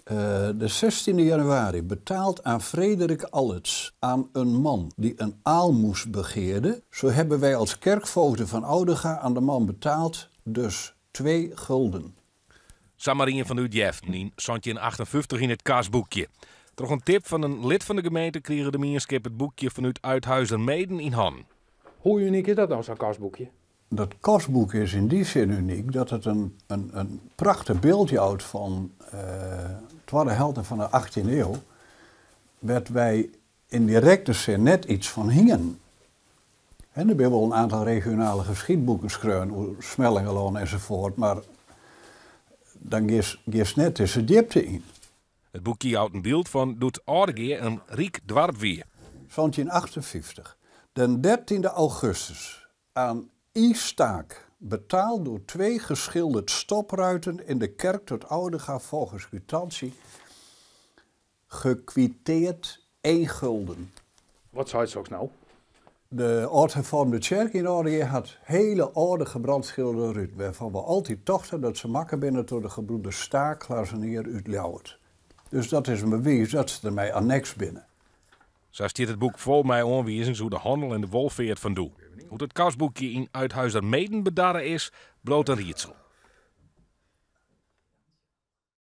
De 16e januari betaald aan Frederik Allets, aan een man die een aalmoes begeerde. Zo hebben wij als kerkvoogden van Oudega aan de man betaald, dus 2 gulden. Samar ien fan de útjeften yn 1758 yn it kasboekje. Troch in tip fan in lid fan de gemeente krige de mienskip it boekje fanút Uithuizermeeden yn hannen. Hoe unyk is dat no, sa'n kasboekje? Dat kasboek is yn dy sin unyk dat it in prachtich byld jout fan de twadde helte fan de achttjinde iuw, wêr't wy yn direkte sin net iets fan hienen. Der binne wol in aantal regionale geschiedboeken skreaun oer Smellingerlân ensafuort, mar dan giest net dizze djipte yn. It boekje jout in byld fan doe't Aldegea in ryk doarp wie. 1758, den 13e augustus, aan I. Staak, betaald door 2 geschilderd stopruiten in de kerk tot Oudega volgens kwitantie, gekwitteerd 1 gulden. Wat seit soks no? De âld-herfoarmde tsjerke yn Aldegea hat hele âlde gebrandschilderde ruten, wêrfan we altyd tochten dat se makke binne troch de gebroeders Staak glazenier út Ljouwert. Dus dat is in bewiis dat se dermei anneks binne. Sa stiet it boek fol mei oanwizings oer de hannel en de wolfeart fan doe. Hoe't it kasboekje yn Uithuizermeeden bedarre is, bliuwt in riedsel.